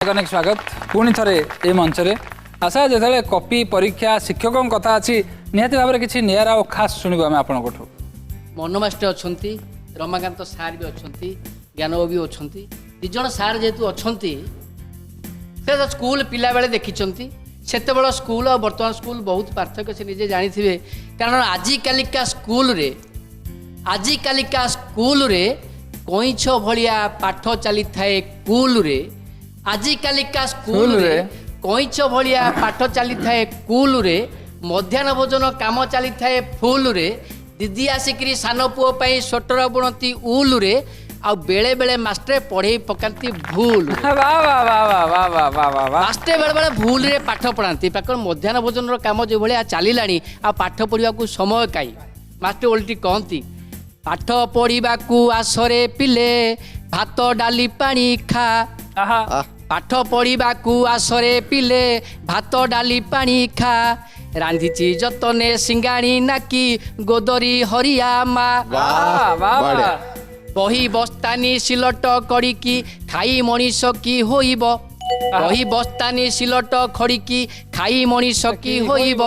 ଅନେକ ସ୍ୱାଗତ ପୁଣି ଥରେ ଏ ମଞ୍ଚରେ। ଆଶା, ଯେତେବେଳେ କପି ପରୀକ୍ଷା, ଶିକ୍ଷକଙ୍କ କଥା ଅଛି, ନିହାତି ଭାବରେ କିଛି ନିଆରା ଓ ଖାସ୍ ଶୁଣିବୁ ଆମେ ଆପଣଙ୍କଠୁ। ମନ ମାଷ୍ଟର ଅଛନ୍ତି, ରମାକାନ୍ତ ସାର୍ ବି ଅଛନ୍ତି, ଜ୍ଞାନବାବୁ ବି ଅଛନ୍ତି। ଦୁଇ ଜଣ ସାର୍ ଯେହେତୁ ଅଛନ୍ତି, ସେ ତ ସ୍କୁଲ ପିଲାବେଳେ ଦେଖିଛନ୍ତି। ସେତେବେଳ ସ୍କୁଲ ଆଉ ବର୍ତ୍ତମାନ ସ୍କୁଲ ବହୁତ ପାର୍ଥକ୍ୟ, ସେ ନିଜେ ଜାଣିଥିବେ। କାରଣ ଆଜିକାଲିକା ସ୍କୁଲରେ କଇଁଛ ଭଳିଆ ପାଠ ଚାଲିଥାଏ କୁଲରେ। ଆଜିକାଲିକା ସ୍କୁଲରେ କଇଁଛ ଭଳିଆ ପାଠ ଚାଲିଥାଏ କୁଲରେ, ମଧ୍ୟାହ୍ନ ଭୋଜନ କାମ ଚାଲିଥାଏ ଫୁଲରେ। ଦିଦି ଆସିକିରି ସାନ ପୁଅ ପାଇଁ ସ୍ୱେଟର ବୁଣନ୍ତି ଉଲରେ, ଆଉ ବେଳେ ବେଳେ ମାଷ୍ଟରେ ପଢ଼େଇ ପକାନ୍ତି ଭୁଲ। ବାह ବାह ବାହ ବାହ ବାହ ବାହ ବାହ ବାହ ବାହ। ମାଷ୍ଟରେ ବେଳେ ବେଳେ ଭୁଲରେ ପାଠ ପଢ଼ାନ୍ତି। କାରଣ ମଧ୍ୟାହ୍ନ ଭୋଜନର କାମ ଯେଉଁଭଳିଆ ଚାଲିଲାଣି, ଆଉ ପାଠ ପଢ଼ିବାକୁ ସମୟ କାହିଁ? ମାଷ୍ଟର ଓଲଟି କହନ୍ତି, ପାଠ ପଢ଼ିବାକୁ ଆସରେ ପିଲେ, ଭାତ ଡାଲି ପାଣି ଖା। ପାଠ ପଢ଼ିବାକୁ ଆସରେ ପିଲେ, ଭାତ ଡାଲି ପାଣି ଖା। ରାନ୍ଧିଛି ଯତନେ ସିଙ୍ଗାଣି ନାକି ଗୋଦରୀ ହରିଆ ମା। ବାହ ବାହ। ବଢ଼ିଆ। ବହି ବସ୍ତାନି ସିଲଟ କଡ଼ିକି ଖାଇ ମଣିଷ କି ହୋଇବ? ବହି ବସ୍ତାନି ସିଲଟ ଖଡ଼ିକି ଖାଇ ମଣିଷ କି ହୋଇବ?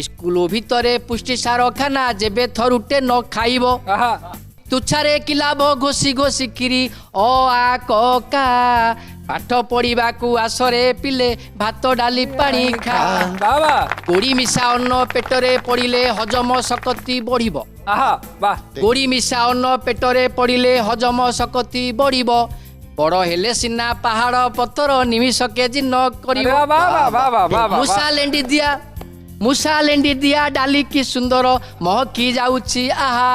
ସ୍କୁଲ ଭିତରେ ପୁଷ୍ଟିସାର ଖାନା ଯେବେ ଥରୁଟେ ନ ଖାଇବ। ତୁଚ୍ଛାରେ କି ଲାଭ ଘୋଷି ଘୋଷି କିରି ଅ ଆ କ କା? ପାଠ ପଢ଼ିବାକୁ ଆସରେ ପିଲେ, ଭାତ ଡାଲି ପାଣି ଖା। ବାହ ବାହ। ଗୋଡ଼ି ମିଶା ଅନ୍ନ ପେଟରେ ପଡ଼ିଲେ ହଜମ ଶକ୍ତି ବଢ଼ିବ। ଆହା ବାହ। ଗୋଡ଼ି ମିଶା ଅନ୍ନ ପେଟରେ ପଡ଼ିଲେ ହଜମ ଶକ୍ତି ବଢ଼ିବ। ବଡ଼ ହେଲେ ସିନା ପାହାଡ଼ ପଥର ନିମିଷକେ ଜୀର୍ଣ୍ଣ କରିବ। ବାହ ବାହ ବାହ ବାହ ବାହ ବାହ। ମୂଷା ଲେଣ୍ଡି ଦିଆ, ମୂଷା ଲେଣ୍ଡି ଦିଆ ଡାଲି କି ସୁନ୍ଦର ମହକି ଯାଉଛି ଆହା।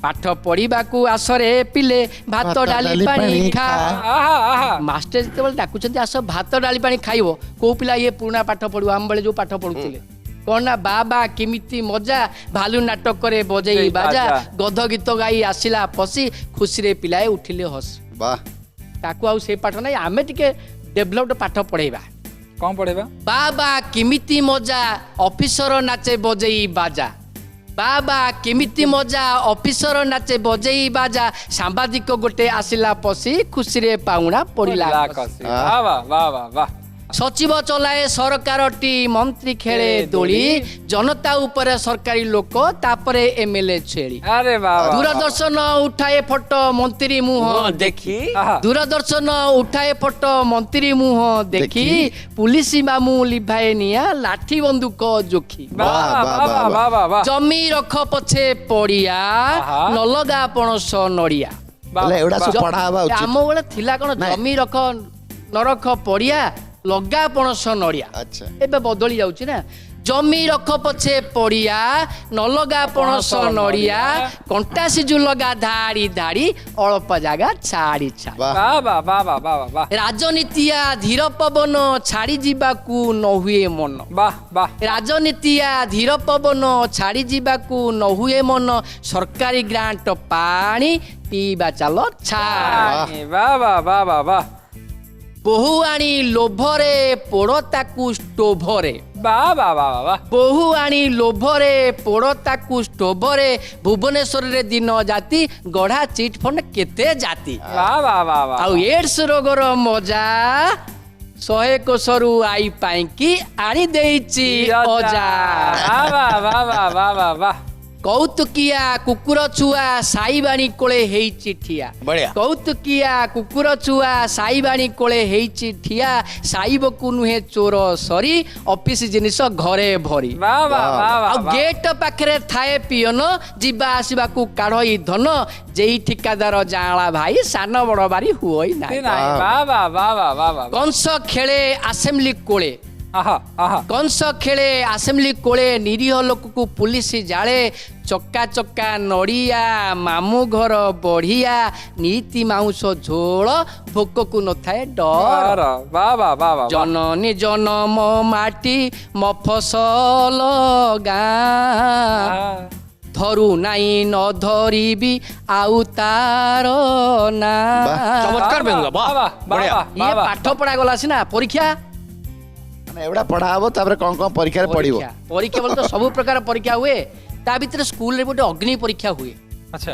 ପାଠ ପଢ଼ିବାକୁ ଆସରେ ପିଲେ, ଭାତ ଡାଲି ପାଣି ଖା। ଆହା ଆହା। ମାଷ୍ଟର ଯେତେବେଳେ ଡାକୁଛନ୍ତି, ଆସ ଭାତ ଡାଲି ପାଣି ଖାଇବ, କୋଉ ପିଲା ଇଏ ପୁରୁଣା ପାଠ ପଢିବ? ଆମ ବେଳେ ଯୋଉ ପାଠ ପଢୁଥିଲେ କଣ ନା, ବା ବା କେମିତି ମଜା, ଭାଲୁ ନାଟକରେ ବଜେଇ ବାଜା, ବାଜା। ଗଧ ଗୀତ ଗାଇ ଆସିଲା ପଶି, ଖୁସିରେ ପିଲାଏ ଉଠିଲେ ହସି। ତାକୁ ଆଉ ସେ ପାଠ ନାହିଁ। ଆମେ ଟିକେ ଡେଭଲପଡ ପାଠ ପଢେଇବା। କଣ ପଢେଇବା? ବା ବା କେମିତି ମଜା, ଅଫିସର ନାଚେ ବଜେଇ ବାଜା। ବା ବା କେମିତି ମଜା, ଅଫିସର ନାଚେ ବଜେଇ ବାଜା, ସାମ୍ବାଦିକ ଗୋଟେ ଆସିଲା ପଶି, ଖୁସିରେ ପାଉଣା ପଡ଼ିଲା ଖସି। ଖସି। ବାହ ବାହ ବାହ ବାହ ବାହ। ସଚିବ ଚଲାଏ ସରକାରଟି, ମନ୍ତ୍ରୀ ଖେଳେ ଦୋଳି, ଜନତା ଉପରେ ସରକାରୀ ଲୋକ, ତାପରେ ଏମଏଲଏ ଛେଳି। ଆରେ ବାହ ବାହ। ଦୂରଦର୍ଶନ ଉଠାଏ ଫଟୋ ମନ୍ତ୍ରୀ ମୁହଁ ଦେଖି। ଦୂରଦର୍ଶନ ଉଠାଏ ଫଟୋ ମନ୍ତ୍ରୀ ମୁହଁ ଦେଖି, ପୁଲିସ ମାମୁଁ ଲିଭାଏ ନିଆଁ ଲାଠି ବନ୍ଧୁକ ଜୋଖି। ବାହ ବାହ ବାହ ବାହ ବାହ ବାହ। ଜମି ରଖ ପଛେ ପଡ଼ିଆ, ନଲଗା ପଣସ ନଡ଼ିଆ। ହେଲେ ଏଗୁଡ଼ା ସବୁ ପଢା ହବା ଉଚିତ। ଆମ ବେଳେ ଥିଲା କଣ? ନାଇଁ। ଜମି ରଖ ନ ରଖ ପଡ଼ିଆ, ଲଗା ପଣସ ନଡ଼ିଆ। ଏବେ ବଦଳି ଯାଉଛି ନା। ଜମି ରଖ ପଛେ ପଡ଼ିଆ, ନଲଗା ପଣସ ନଡ଼ିଆ, କଣ୍ଟା ସିଜୁ ଲଗା ଧାଡ଼ି ଧାଡ଼ି, ଅଳ୍ପ ଜାଗା ଛାଡ଼ି ଛାଡ଼ି। ବାହ ବାହ ବାହ ବାହ ବାହ ବାହ। ରାଜନୀତିଆ ଧୀର ପବନ, ଛାଡ଼ି ଯିବାକୁ ନ ହୁଏ ମନ। ବାହ ବାହ। ରାଜନୀତିଆ ଧୀର ପବନ, ଛାଡ଼ି ଯିବାକୁ ନ ହୁଏ ମନ। ସରକାରୀ ଗ୍ରାଣ୍ଟ ପାଣି ପିଇବା ଚାଲ ଛାଡ଼ି। ବାହ ବାହ ବାହ ବାହ ବାହ। ବୋହୁ ଆଣି ଲୋଭରେ ପୋଡ଼ ତାକୁ ଷ୍ଟୋଭରେ। ବାହ ବାହ ବାହ ବାହ। ବୋହୁ ଆଣି ଲୋଭରେ ପୋଡ଼ ତାକୁ ଷ୍ଟୋଭରେ, ଭୁବନେଶ୍ୱରରେ ଦିନ ଜାତି ଗଢ଼ା ଚିଟ୍ ଫଣ୍ଡ କେତେ ଜାତି। ବାହ ବାହ ବାହ ବାହ। ଆଉ ଏଡ୍ସ ରୋଗର ମଜା 100 କୋଷରୁ I ପାଇଁକି ଆଣି ଦେଇଛି ଅଜା। ବାହ ବାହ ବାହ ବାହ ବାହ ବାହ ବାହ। କୌତୁକିଆ କୁକୁର ଛୁଆ ସାଇବାଣୀ କୋଳେ ହେଇଛି ଠିଆ। କୌତୁକିଆ କୁକୁର ଛୁଆ ସାଇବାଣୀ କୋଳେ ହେଇଛି ଠିଆ, ସାଇବକୁ ନୁହେଁ ଚୋର ସରି, ଅଫିସ ଜିନିଷ ଘରେ ଭରି। ବାହ ବାହ ବାହ ଆଉ ବାହ। ଗେଟ୍ ପାଖରେ ଥାଏ ପିଅନ, ଯିବା ଆସିବାକୁ କାଢଇ ଧନ, ଯେଇ ଠିକାଦାର ଜାଆଁଳା ଭାଇ, ସାନ ବଡ ବାରି ହୁଅଇ ନାହିଁ। ନାହିଁ। ବାହ ବାହ ବାହ ବାହ ବାହ ବାହ। କଂସ ଖେଳେ ଆସେମ୍ବଲି କୋଳେ। ଆହା ଆହା। କଂସ ଖେଳେ ଆସେମ୍ବଲି କୋଳେ, ନିରୀହ ଲୋକକୁ ପୁଲିସ ଜାଳେ। ଚକା ଚକା ନଡ଼ିଆ ମାମୁଁ ଘର ବଢିଆ, ନୀତି ମାଉଁସ ଝୋଳ ଭୋକକୁ ନଥାଏ ଡର। ବାହ ବାହ ବାହ ବାହ। ଜନନୀ ଜନମ ମାଟି ମଫସଲ ଗାଁ, ଧରୁ ନାଇଁ ନ ଧରିବି ଆଉ ତାର ନା। ଚମତ୍କାର ବ୍ୟଙ୍ଗ, ବାহ, ବଢିଆ। ଇଏ ପାଠ ପଢା ଗଲା ସିନା, ପରୀକ୍ଷା ମାନେ ଏଗୁଡ଼ା ପଢା ହବ, ତାପରେ କଣ କଣ ପରୀକ୍ଷାରେ ପଡିବ? ପରୀକ୍ଷା ବୋଲେ ତ ସବୁ ପ୍ରକାର ପରୀକ୍ଷା ହୁଏ। ତା ଭିତରେ ସ୍କୁଲରେ ଗୋଟେ ଅଗ୍ନି ପରୀକ୍ଷା ହୁଏ। ଆଚ୍ଛା,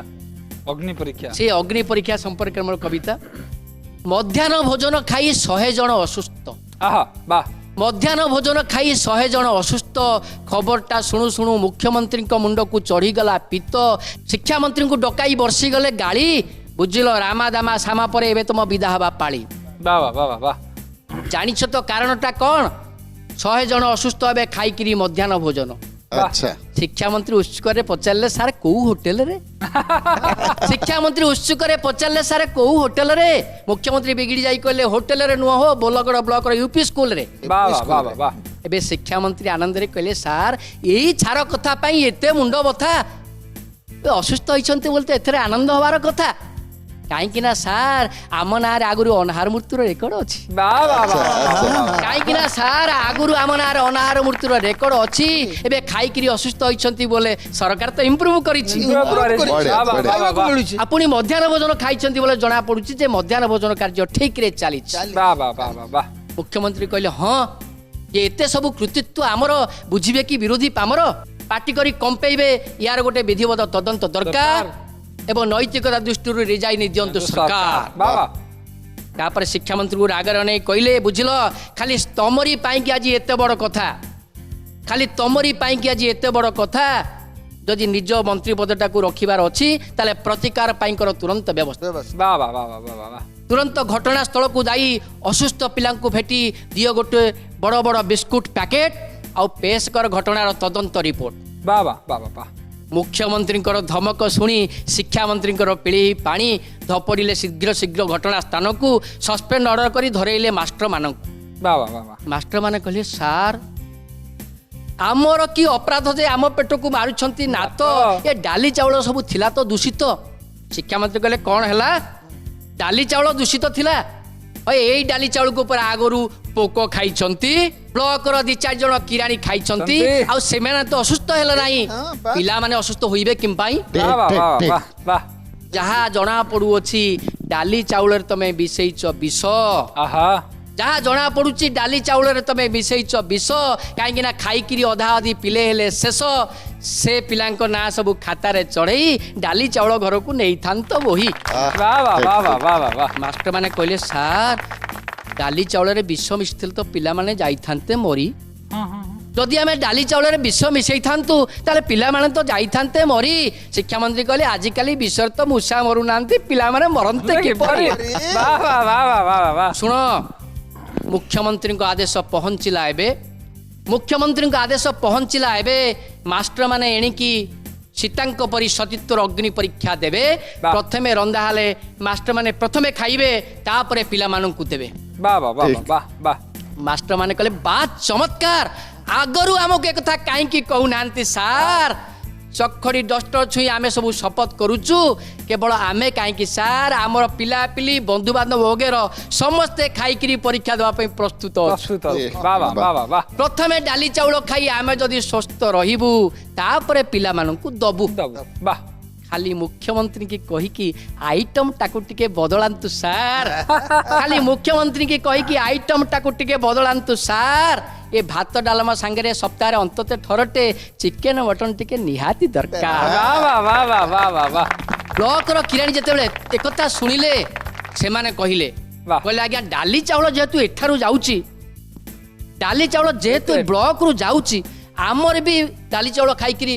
ଅଗ୍ନି ପରୀକ୍ଷା। ସେ ଅଗ୍ନି ପରୀକ୍ଷା ସମ୍ପର୍କରେ ମୋର କବିତା। ମଧ୍ୟାହ୍ନ ଭୋଜନ ଖାଇ 100 ଜଣ ଅସୁସ୍ଥ। ଆହା ବାহ। ମଧ୍ୟାହ୍ନ ଭୋଜନ ଖାଇ 100 ଜଣ ଅସୁସ୍ଥ ଖବରଟା ଶୁଣୁ ଶୁଣୁ ମୁଖ୍ୟମନ୍ତ୍ରୀଙ୍କ ମୁଣ୍ଡକୁ ଚଢ଼ିଗଲା ପିତ୍ତ। ଶିକ୍ଷାମନ୍ତ୍ରୀଙ୍କୁ ଡକାଇ ବର୍ଷିଗଲେ ଗାଳି, ବୁଝିଲ ରାମା ଦାମା ସାମା ପରେ ଏବେ ତୁମ ବିଦା ହେବା ପାଳି। ବାহ ବାହ ବାହ ବାହ। ଜାଣିଛ ତ କାରଣଟା କ'ଣ? 100 ଜଣ ଅସୁସ୍ଥ ହେବେ ଖାଇକିରି ମଧ୍ୟାହ୍ନ ଭୋଜନ। ଆଚ୍ଛା। ଶିକ୍ଷାମନ୍ତ୍ରୀ ଉତ୍ସୁକରେ ପଚାରିଲେ, ସାର୍ କୋଉ ହୋଟେଲରେ? ଶିକ୍ଷାମନ୍ତ୍ରୀ ଉତ୍ସୁକରେ ପଚାରିଲେ, ସାର୍ କୋଉ ହୋଟେଲରେ? ମୁଖ୍ୟମନ୍ତ୍ରୀ ବିଗିଡ଼ି ଯାଇ କହିଲେ, ହୋଟେଲରେ ନୁହଁ ହୋ, ବୋଲଗଡ଼ ବ୍ଲକର ୟୁପି ସ୍କୁଲରେ। ବାହ ବାହ ବାହ ବାହ। ଏବେ ଶିକ୍ଷାମନ୍ତ୍ରୀ ଆନନ୍ଦରେ କହିଲେ, ସାର୍ ଏଇ ଛାର କଥା ପାଇଁ ଏତେ ମୁଣ୍ଡ ବଥା, ଏ ଅସୁସ୍ଥ ହେଇଛନ୍ତି ବୋଲି ତ ଏଥିରେ ଆନନ୍ଦ ହବାର କଥା। କାହିଁକି ନା ସାର୍ ଆମ ନାଁରେ ଆଗରୁ ଅନାହାର ମୃତ୍ୟୁର ରେକର୍ଡ ଅଛି। ବାହ ବାହ ବାହ। କାହିଁକି ନା ସାର୍ ଆଗରୁ ଆମ ନାଁରେ ଅନାହାର ମୃତ୍ୟୁର ରେକର୍ଡ ଅଛି, ଏବେ ଖାଇକିରି ଅସୁସ୍ଥ ହେଇଛନ୍ତି ବୋଲେ ସରକାର ତ ଇମ୍ପ୍ରୁଭ କରିଛି। ବଢିଆ, ବଢିଆ। ଆଉ ପୁଣି ମଧ୍ୟାହ୍ନ ଭୋଜନ ଖାଇଛନ୍ତି ବୋଲେ ଜଣା ପଡୁଛି ଯେ ମଧ୍ୟାହ୍ନ ଭୋଜନ କାର୍ଯ୍ୟ ଠିକରେ ଚାଲିଛି। ବାହ ବାହ ବାହ ବାହ ବାହ। ମୁଖ୍ୟମନ୍ତ୍ରୀ କହିଲେ, ହଁ ଯେ ଏତେ ସବୁ କୃତିତ୍ୱ ଆମର, ବୁଝିବେ କି ବିରୋଧୀ ପାମର, ପାଟି କରି କମ୍ପେଇବେ, ୟାର ଗୋଟେ ବିଧିବଦ୍ଧ ତଦନ୍ତ ଦରକାର ଏବଂ ନୈତିକତା ଦୃଷ୍ଟିରୁ ରିଜାଇନ ଦିଅନ୍ତୁ ସରକାର। ବାହ ବାହ। ତାପରେ ଶିକ୍ଷାମନ୍ତ୍ରୀଙ୍କୁ ରାଗରେ ଅନେଇ କହିଲେ, ବୁଝିଲ ଖାଲି ତମରି ପାଇଁକି ଆଜି ଏତେ ବଡ଼ କଥା, ଖାଲି ତମରି ପାଇଁକି ଆଜି ଏତେ ବଡ଼ କଥା, ଯଦି ନିଜ ମନ୍ତ୍ରୀ ପଦଟାକୁ ରଖିବାର ଅଛି ତାହେଲେ ପ୍ରତିକାର ପାଇଁଙ୍କର ତୁରନ୍ତ ବ୍ୟବସ୍ଥା। ବାହ ବାହ ବାହ ବାହ ବାହ ବାହ। ତୁରନ୍ତ ଘଟଣାସ୍ଥଳକୁ ଯାଇ ଅସୁସ୍ଥ ପିଲାଙ୍କୁ ଭେଟି ଦିଅ ଗୋଟେ ବଡ଼ ବଡ଼ ବିସ୍କୁଟ ପ୍ୟାକେଟ ଆଉ ପେଶ କର ଘଟଣାର ତଦନ୍ତ ରିପୋର୍ଟ। ବାହ ବାହ ବାହ ବାହ। ମୁଖ୍ୟମନ୍ତ୍ରୀଙ୍କର ଧମକ ଶୁଣି ଶିକ୍ଷାମନ୍ତ୍ରୀଙ୍କର ପିଳି ପାଣି, ଧପଡ଼ିଲେ ଶୀଘ୍ର ଶୀଘ୍ର ଘଟଣା ସ୍ଥାନକୁ, ସସ୍ପେଣ୍ଡ ଅର୍ଡର କରି ଧରେଇଲେ ମାଷ୍ଟରମାନଙ୍କୁ। ବାହ ବାହ ବାହ। ମାଷ୍ଟରମାନେ କହିଲେ, ସାର୍ ଆମର କି ଅପରାଧ ଯେ ଆମ ପେଟକୁ ମାରୁଛନ୍ତି ନାତ, ଏ ଡାଲି ଚାଉଳ ସବୁ ଥିଲା ତ ଦୂଷିତ। ଶିକ୍ଷାମନ୍ତ୍ରୀ କହିଲେ, କ'ଣ ହେଲା? ଡାଲି ଚାଉଳ ଦୂଷିତ ଥିଲା? ଏଇ ଡାଲି ଚାଉଳକୁ ପୁରା ଆଗରୁ ପୋକ ଖାଇଛନ୍ତି, ବ୍ଲକର 2-4 ଜଣ କିରାଣୀ ଖାଇଛନ୍ତି, ଆଉ ସେମାନେ ତ ଅସୁସ୍ଥ ହେଲେ ନାହିଁ, ପିଲାମାନେ ଅସୁସ୍ଥ ହୋଇବେ କିମ୍ ପାଇଁ? ଯାହା ଜଣା ପଡୁଅଛି ଡାଲି ଚାଉଳରେ ତମେ ମିଶେଇଛ ବିଷ। ଯାହା ଜଣା ପଡୁଛି ଡାଲି ଚାଉଳରେ ତମେ ମିଶେଇଛ ବିଷ, କାହିଁକି ନା ଖାଇକିରି ଅଧା ଅଧି ପିଲେ ହେଲେ ଶେଷ, ସେ ପିଲାଙ୍କ ନାଁ ସବୁ ଖାତାରେ ଚଢ଼େଇ ଡାଲି ଚାଉଳ ଘରକୁ ନେଇଥାନ୍ତ ବହି। ମାଷ୍ଟର ମାନେ କହିଲେ, ସାର୍ ଡାଲି ଚାଉଳରେ ବିଷ ମିଶିଥିଲେ ତ ପିଲାମାନେ ଯାଇଥାନ୍ତେ ମରି, ଯଦି ଆମେ ଡାଲି ଚାଉଳରେ ବିଷ ମିଶେଇଥାନ୍ତୁ ତାହେଲେ ପିଲାମାନେ ତ ଯାଇଥାନ୍ତେ ମରି। ଶିକ୍ଷାମନ୍ତ୍ରୀ କହିଲେ, ଆଜିକାଲି ବିଷରେ ତ ମୂଷା ମରୁନାହାନ୍ତି, ପିଲାମାନେ ମରନ୍ତେ କିପରି? ଶୁଣ, ମୁଖ୍ୟମନ୍ତ୍ରୀଙ୍କ ଆଦେଶ ପହଞ୍ଚିଲା ଏବେ, ମୁଖ୍ୟମନ୍ତ୍ରୀଙ୍କ ଆଦେଶ ପହଞ୍ଚିଲା ଏବେ, ମାଷ୍ଟରମାନେ ଏଣିକି ସୀତାଙ୍କ ପରି ସତୀତ୍ୱର ଅଗ୍ନି ପରୀକ୍ଷା ଦେବେ। ପ୍ରଥମେ ରନ୍ଧା ହେଲେ ମାଷ୍ଟରମାନେ ପ୍ରଥମେ ଖାଇବେ, ତାପରେ ପିଲାମାନଙ୍କୁ ଦେବେ। ମାଷ୍ଟରମାନେ କହିଲେ, ବା ଚମତ୍କାର, ଆଗରୁ ଆମକୁ ଏକଥା କାହିଁକି କହୁନାହାନ୍ତି ସାର୍? ଚଖଡ଼ି ଡଷ୍ଟର ଛୁଇଁ ଆମେ ସବୁ ଶପଥ କରୁଛୁ, କେବଳ ଆମେ କାହିଁକି ସାର୍, ଆମର ପିଲାପିଲି ବନ୍ଧୁବାନ୍ଧବ ବଗେର ସମସ୍ତେ ଖାଇକିରି ପରୀକ୍ଷା ଦେବା ପାଇଁ ପ୍ରସ୍ତୁତ। ପ୍ରଥମେ ଡାଲି ଚାଉଳ ଖାଇ ଆମେ ଯଦି ସୁସ୍ଥ ରହିବୁ, ତାପରେ ପିଲାମାନଙ୍କୁ ଦବୁ। ଖାଲି ମୁଖ୍ୟମନ୍ତ୍ରୀକି କହିକି ଆଇଟମଟାକୁ ଟିକେ ବଦଳାନ୍ତୁ ସାର୍, ଖାଲି ମୁଖ୍ୟମନ୍ତ୍ରୀକି କହିକି ଆଇଟମଟାକୁ ଟିକେ ବଦଳାନ୍ତୁ ସାର୍, ଏ ଭାତ ଡାଲମା ସାଙ୍ଗରେ ସପ୍ତାହରେ ଅନ୍ତତଃ ଥରଟେ ଚିକେନ ମଟନ ଟିକେ ନିହାତି ଦରକାର। ବ୍ଲକର କିରାଣୀ ଯେତେବେଳେ ଏକଥା ଶୁଣିଲେ, ସେମାନେ କହିଲେ, କହିଲେ ଆଜ୍ଞା ଡାଲି ଚାଉଳ ଯେହେତୁ ଏଠାରୁ ଯାଉଛି, ଡାଲି ଚାଉଳ ଯେହେତୁ ବ୍ଲକରୁ ଯାଉଛି, ଆମର ବି ଡାଲି ଚାଉଳ ଖାଇକିରି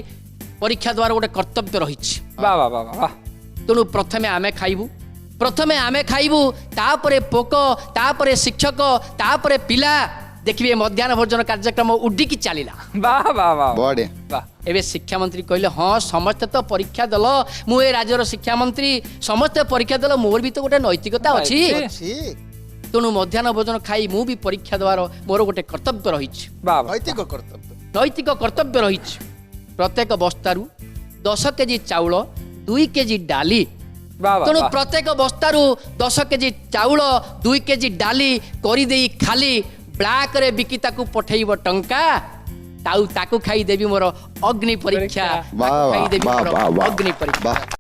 ପରୀକ୍ଷା ଦେବାର ଗୋଟେ କର୍ତ୍ତବ୍ୟ ରହିଛି। ତେଣୁ ପ୍ରଥମେ ଆମେ ଖାଇବୁ, ପ୍ରଥମେ ଆମେ ଖାଇବୁ, ତାପରେ ପୋକ, ତାପରେ ଶିକ୍ଷକ, ତାପରେ ପିଲା। ଦେଖିବେ ମଧ୍ୟାହ୍ନ ଭୋଜନ କାର୍ଯ୍ୟକ୍ରମ ଉଡ଼ିକି ଚାଲିଲା। ଏବେ ଶିକ୍ଷାମନ୍ତ୍ରୀ କହିଲେ, ହଁ ସମସ୍ତେ ତ ପରୀକ୍ଷା ଦେଲ, ମୁଁ ଏ ରାଜ୍ୟର ଶିକ୍ଷାମନ୍ତ୍ରୀ, ସମସ୍ତେ ପରୀକ୍ଷା ଦେଲ, ମୋର ବି ତ ଗୋଟେ ନୈତିକତା ଅଛି, ତେଣୁ ମଧ୍ୟାହ୍ନ ଭୋଜନ ଖାଇ ମୁଁ ବି ପରୀକ୍ଷା ଦେବାର ମୋର ଗୋଟେ କର୍ତ୍ତବ୍ୟ ରହିଛି, ନୈତିକ କର୍ତ୍ତବ୍ୟ ରହିଛି। ପ୍ରତ୍ୟେକ ବସ୍ତାରୁ 10 କେଜି ଚାଉଳ, 2 କେଜି ଡାଲି, ତେଣୁ ପ୍ରତ୍ୟେକ ବସ୍ତାରୁ 10 କେଜି ଚାଉଳ, 2 କେଜି ଡାଲି କରିଦେଇ ଖାଲି ବ୍ଲାକରେ ବିକି ତାକୁ ପଠେଇବ ଟଙ୍କା, ତାକୁ ଖାଇଦେବି ମୋର ଅଗ୍ନି ପରୀକ୍ଷା, ଖାଇଦେବି ମୋର ଅଗ୍ନି ପରୀକ୍ଷା।